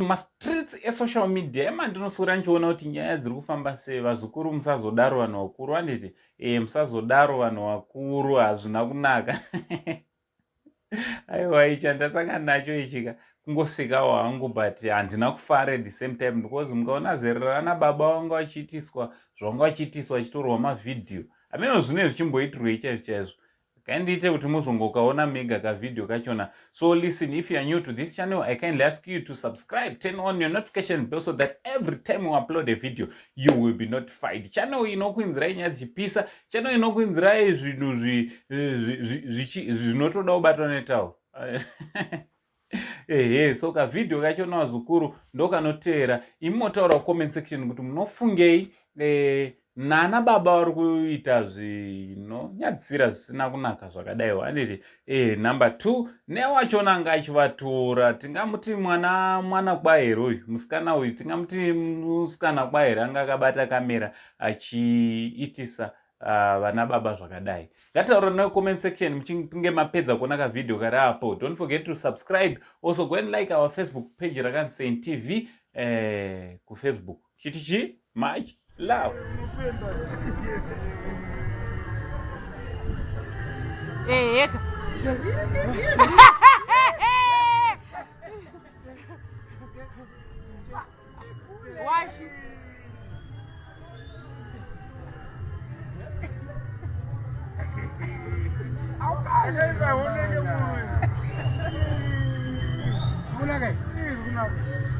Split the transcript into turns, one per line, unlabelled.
Mastreets esocial media emandinoswera ndichiona kuti nyaya dziri kufamba sei. Vazukuru, musazodaro vanhu vakuru, handiti? E, musazodaro vanhu vakuru, hazvina kunaka. Aiwa, ichi handasangana nacho ichika, kungosekawo hangu, but handina kufara at the same time, because mukaona zera rana baba vanga vachiitiswa zvavanga vachiitiswa, vachitorwa mavhidhiyo ameno, zvine zvichimboitirwei chaizvo chaizvo. Kandiite kuti muzongokaona mega kavhidhiyo kachona. So listen, if you are new to this channel, I kindly ask you to subscribe, turn on your notification bell so that every time we upload a video you will be notified. Channel inokuinzirai nyaya dzichipisa, channel inokuinzirai zvinhu zvinotoda kubatwa netauro. Ehe, so kavhidhiyo kachona, vazukuru, ndokanoteera. Imi motaura kucomment section kuti munofungei nana baba vari kuita zvinonyadzisira zvisina kunaka zvakadaiwo, handiti? Number 2, newachona anga achivatora, tingamuti mwana kwahere uyu musikana uyu? Tingamuti musikana kwahere anga akabata kamera achiitisa vana baba zvakadai? Ngataura necomment section muchinge mapedza kuona kavhidhiyo kari apo. Don't forget to subscribe. Also go and like our Facebook page rakanzi Saint TV kuFacebook. Chiti chi much love.
Eheka. Washi.
Akaita honeke munhu. Zvikunaka. Ii, zvikunaka.